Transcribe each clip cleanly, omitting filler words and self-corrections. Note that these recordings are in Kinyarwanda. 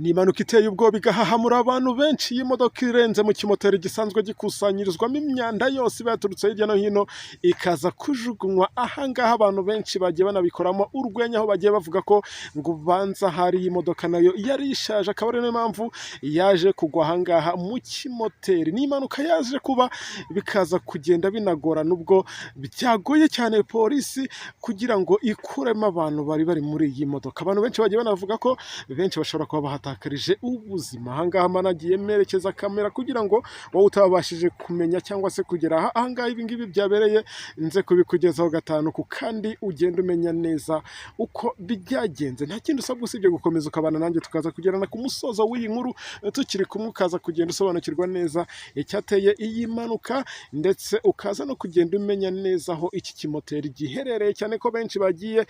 Ni impanuka iteye ubwoba, igahahamura abantu benshi. Iyi modoka irenze mu kimoteri gisanzwe gikusanyirizwamo imyanda yose iba yaturutse hirya no hino, ikaza kujugunywa ahangaha. Abantu benshi bagiye banabikoramo urwenya, aho bagiye bavuga ko ngo ubanza hari iyi modoka nayo yari ishaje, akaba ari nayo mpamvu yaje kugwa ahangaha mu kimoteri. Ni impanuka yaje kuba, bikaza kugenda binagorana, ubwo byagoye cyane polisi kugira ngo ikuremo abantu bari bari muri iyi modoka. Abantu benshi bagiye banavuga ko benshi bashobora kuba bahatakarije ubuzima. Ahangaha managiye merekeza kamera kugira ngo wowe utabashije kumenya cyangwa se kugera aha ahangaha ibi ngibi byabereye, nze kubikugezaho gatanu ku kandi, ugenda umenya neza uko byagenze. Nta kindi usabwa usibye gukomeza ukabana nanjye, tukaza kugerana ku musozo w'iyi nkuru tukiri kumwe, ukaza kugenda usobanukirwa neza icyateye iyi mpanuka, ndetse ukaza no kugenda umenya neza aho iki kimoteri giherereye, cyane ko benshi bagiye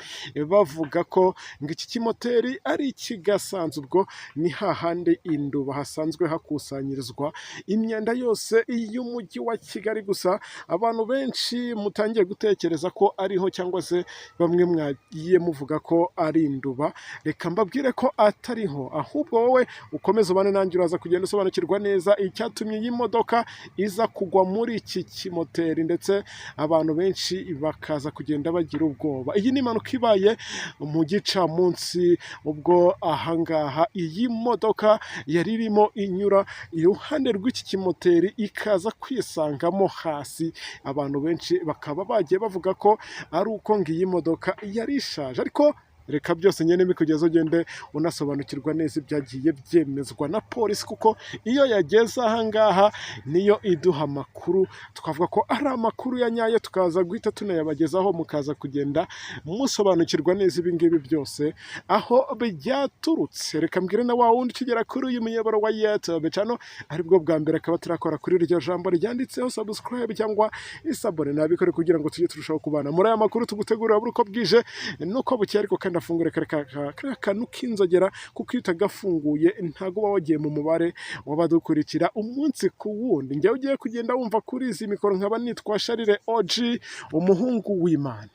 bavuga ko ngo iki kimoteri ari ikigasanzwe. Ubwo ni hahandi induba hasanzwe hakusanyirizwa imyanda yose y'umujyi wa Kigali. Gusa abantu benshi mutangiye gutekereza ko ariho, cyangwa se bamwe mwagiye muvuga ko ari Induba, reka mbabwire ko atariho. Ahubwo wowe ukomeze ubane nanjye, uraza kugenda usobanukirwa neza icyatumye iyi modoka iza kugwa muri iki kimoteri, ndetse abantu benshi bakaza kugenda bagira ubwoba. Iyi ni impanuka ibaye mu gicamunsi, ubwo ahangaha iyi modoka yari irimo inyura iruhande rw'iki kimoteri, ikaza kwisangamo hasi. Abantu benshi bakaba bagiye bavuga ko ari uko ngo iyi modoka yari ishaje, ariko reka byose nyine bikugeze, ugende unasobanukirwa neza ibyagiye byemezwa na polisi, kuko iyo yageze ahangaha niyo iduha amakuru. Twavuga ko ari amakuru ya nyayo, tukaza guhita tunayabagezaho, mukaza kugenda musobanukirwa neza ibi ngibi byose aho byaturutse. Reka mbwire na wa wundi ukigera kuri uyu muyoboro wa YouTube channel aribwo bwa mbere, akaba turakora kuri iryo jambo ryanditseho subscribe cyangwa isabone, nabikore kugira ngo tujye turushaho kubana muri aya makuru tugutegurira buri uko bwije nuko bukeye. Ariko kandi afungure kariya kantu k'inzogera, kuko iyo utagafunguye ntabwo uba wagiye mu mubare w'abadukurikira umunsi ku wundi. Njyewe ugiye kugenda wumva kuri izi mikoro nkaba nitwa Sharire OG, umuhungu w'Imana.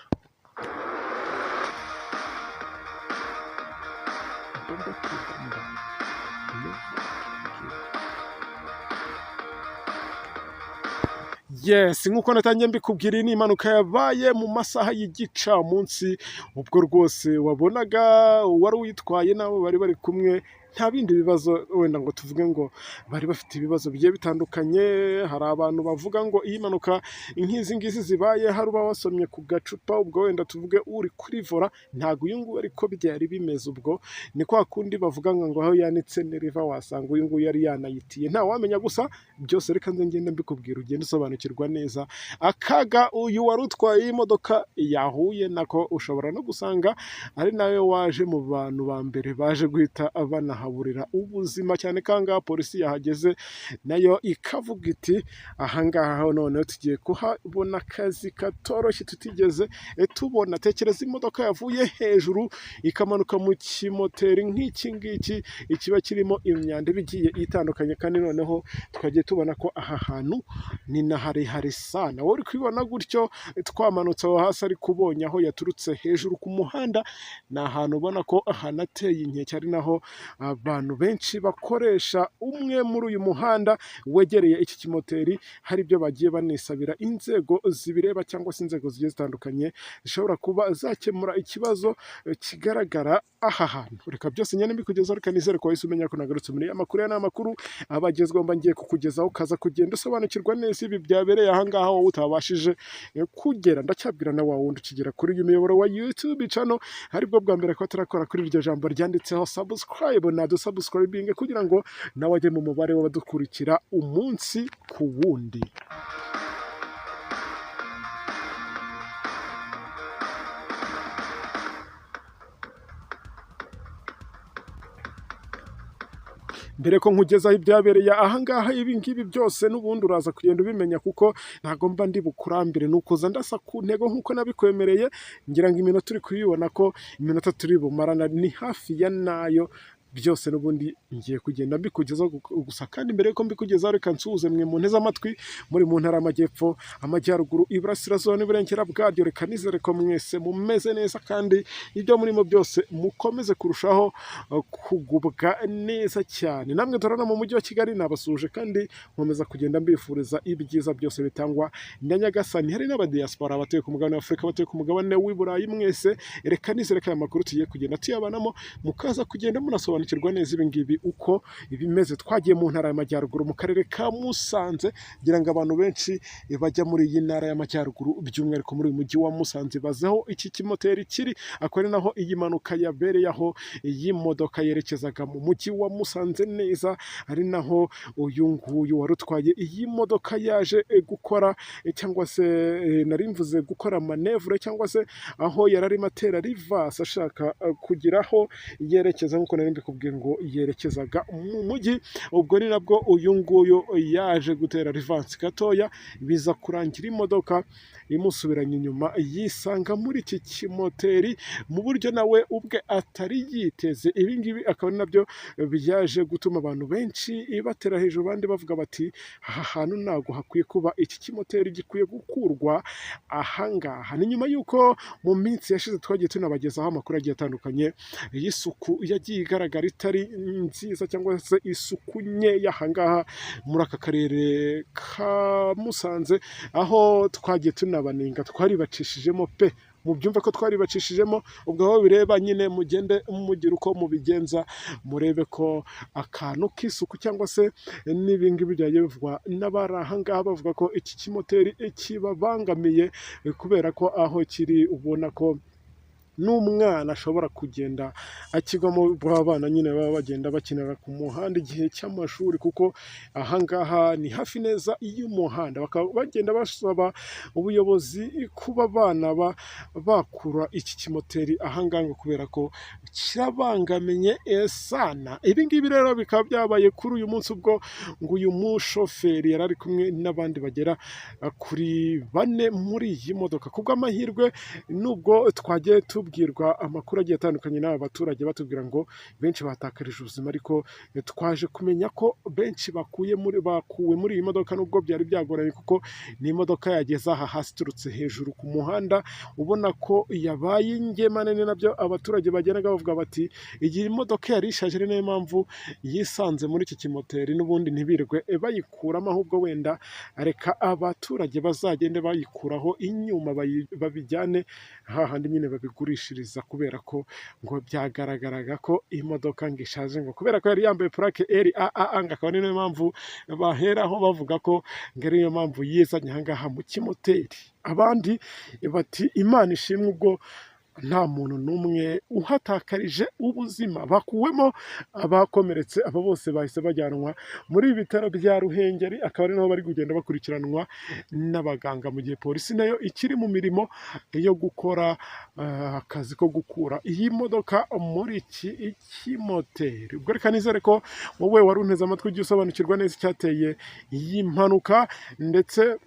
Yes, nk'uko natangiye mbikubwira, iyi ni impanuka yabaye mu masaha y'igicamunsi, ubwo rwose wabonaga uwari uyitwaye n'abo bari bari kumwe nta bindi bibazo, wenda ngo tuvuge ngo bari bafite ibibazo bigiye bitandukanye. Hari abantu bavuga ngo iyo impanuka nk'izi ngizi zibaye hari uba wasomye ku gacupa, ubwo wenda tuvuge uri kuri volant. Ntabwo uyu nguyu ariko byari bimeze. Ubwo ni kwa kundi bavuga ngo aho yanitse niriva, wasanga uyu nguyu yari yanayitiye, ntawamenya. Gusa byose reka nze ngende mbikubwira, ugende usobanukirwa neza akaga uyu wari utwaye iyi modoka yahuye nako. Ushobora no gusanga ari nawe waje mu bantu ba mbere baje guhita banahaburira ubuzima, cyane ko ahangaha polisi yahageze nayo ikavuga iti: "Ahangaha noneho tugiye kuhabona akazi katoroshye tutigeze tubona." Tekereza imodoka yavuye hejuru ikamanuka mu kimoteri nk'iki ngiki, ikiba kirimo imyanda iba igiye itandukanye, kandi noneho twagiye tubona ko aha hantu ni na harehare sana. Wowe uri kubibona gutyo twamanutse aho hasi, ariko ubonye aho yaturutse hejuru ku muhanda, ni ahantu ubona ko hanateye inkeke, ari naho abantu benshi bakoresha umwe muri uyu muhanda wegereye iki kimoteri. Hari ibyo bagiye banisabira inzego zibireba cyangwa se inzego zigiye zitandukanye zishobora kuba zakemura ikibazo kigaragara aha hantu. Reka byose nyine mbikugezaho. Reka nizere ko wahise umenya ko nagarutse muri aya makuru. Aya ni amakuru abagezweho mba ngiye kukugezaho, ukaza kugenda usobanukirwa neza ibi byabereye aha ngaha wowe utabashije kugera. Ndacyabwira na wa wundi ukigera kuri uyu muyoboro wa YouTube channel aribwo bwa mbere ko turakora kuri iryo jambo ryanditseho subscribe, nadusubscribinge kugira ngo nawe ajye mu mubare w'abadukurikira umunsi ku wundi. Mbere ko nkugezaho ibyabereye ahangaha, ibi ngibi byose n'ubundi uraza kugenda ubimenya, kuko ntabwo mba ndi bukurambire, ni ukuza ndasa ku ntego nk'uko nabikwemereye. Ngira ngo iminota uri kuyibona ko iminota turi bumarana ni hafi ya nayo. Byose n'ubundi ngiye kugenda mbikugezaho. Gusa kandi mbere yuko mbikugezaho, reka nsuhuze mwe mu nteze amatwi muri mu ntara y'Amajyepfo, Amajyaruguru, Iburasirazuba n'Iburengera bwaryo. Reka nizere ko mwese mumeze neza kandi ibyo murimo byose mukomeze kurushaho kugubwa neza cyane. Namwe turana mu mujyi wa Kigali, nabasuhuje kandi nkomeza kugenda mbifuriza ibyiza byose bitangwa na Nyagasani. Hari n'abadiyasipora batuye ku mugabane wa Afurika, batuye ku mugabane w'i Burayi, mwese reka nizere ko aya makuru tugiye kugenda tuyabanamo, mukaza kugenda munasobanukirwa neza ibi ngibi uko bimeze. Twagiye mu ntara y'Amajyaruguru, mu karere ka Musanze, ngira ngo abantu benshi bajya muri iyi ntara y'Amajyaruguru, by'umwihariko muri uyu mujyi wa Musanze, bazi aho iki kimoteri kiri, akaba ari naho iyi mpanuka yabereye, aho iyi modoka yerekezaga mu mujyi wa Musanze neza, ari naho uyu nguyu wari utwaye iyi modoka yaje gukora cyangwa se nari mvuze gukora manœuvre, cyangwa se aho yari arimo atera reverse ashaka kugira aho yerekeza, nk'uko nari mbikubwiye ngo yerekezaga mu mujyi. Ubwo ni nabwo uyu nguyu yaje gutera reverse gatoya, biza kurangira imodoka imusubiranye inyuma, yisanga muri iki kimoteri mu buryo nawe ubwe atari yiteze. Ibi ngibi akaba ari nabyo byaje gutuma abantu benshi batera hejuru, abandi bavuga bati: "Aha hantu ntabwo hakwiye kuba iki kimoteri, gikwiye gukurwa ahangaha." Ni nyuma y'uko mu minsi yashize twagiye tunabagezaho amakuru agiye atandukanye y'isuku yagiye igaragara itari nziza, cyangwa se isuku nkeya ahangaha muri aka karere ka Musanze, aho twagiye tunabanenga. Twaribacishijemo pe, mubyumve ko twaribacishijemo. Ubwo aho bireba nyine mugende mugira uko mubigenza, murebe ko akantu k'isuku cyangwa se n'ibingibi byagiye bivugwa n'abari ahangaha, bavuga ko iki kimoteri kibabangamiye kubera ko aho kiri ubona ko n'umwana ashobora kugenda akigwamo, bana nyine baba bagenda bakinira ku muhanda igihe cy'amashuri, kuko ahangaha ni hafi neza y'umuhanda. Bakaba bagenda basaba ubuyobozi kuba abana bakura iki kimoteri ahangaha, kubera ko kirabangamiye sana. Ibi ngibi rero bikaba byabaye kuri uyu munsi, ubwo ngo uyu mushoferi yari ari kumwe n'abandi bagera kuri bane muri iyi modoka. Ku bw'amahirwe, nubwo twagiye tubwirwa amakuru agiye atandukanye n'aba baturage batubwira ngo benshi batakarije ubuzima, ariko twaje kumenya ko benshi bakuye muri bakuwe muri iyi modoka, nubwo byari byagoranye kuko ni imodoka yageze aha hasi iturutse hejuru ku muhanda, ubona ko yabaye ingemane. Ni nabyo abaturage bagendaga bavuga bati: "Iyi modoka yari ishaje, ari nayo mpamvu yisanze muri iki kimoteri, n'ubundi ntibirwe bayikuramo, ahubwo wenda reka abaturage bazagende bayikuraho inyuma babijyane hahandi nyine babigurishiriza," kubera ko ngo byagaragaraga ko imodoka ngo ishaje, ngo kubera ko yari yambaye plaque RAAA, ngo akaba ari nayo mpamvu baheraho bavuga ko ngo ariyo mpamvu yizanye ahangaha mu kimoteri. Abandi bati: "Imana ishimwe ubwo nta muntu n'umwe uhatakarije ubuzima." Bakuwemo abakomeretse, aba bose bahise bajyanwa muri ibi bitaro bya Ruhengeri, akaba ari naho bari kugenda bakurikiranwa n'abaganga, mu gihe polisi nayo ikiri mu mirimo yo gukora akazi ko gukura iyi modoka muri iki kimoteri. Ubwo reka nizere ko wowe wari unteze amatwi ujye usobanukirwa neza icyateye iyi mpanuka, ndetse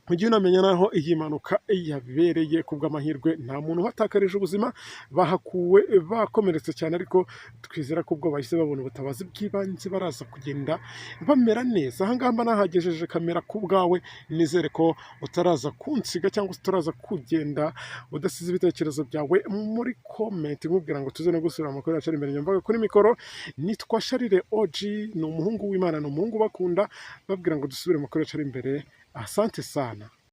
ujye unamenya n'aho iyi mpanuka yabereye. Ku bw'amahirwe nta muntu uhatakarije ubuzima, bahakuwe bakomeretse cyane, ariko twizera ko ubwo bahise babona ubutabazi bw'ibanze baraza kugenda bamera neza. Aha ngaha mba nahagejeje kamera ku bwawe, nizere ko utaraza kunsiga cyangwa se utaraza kugenda udasize ibitekerezo byawe muri comment, nkubwira ngo tuze no gusubira amakuru yacu ari imbere. Nyamvaga kuri mikoro nitwa Sharire Oji, ni umuhungu w'Imana, ni umuhungu bakunda, babwira ngo dusubire amakuru yacu ari imbere. Asante sana.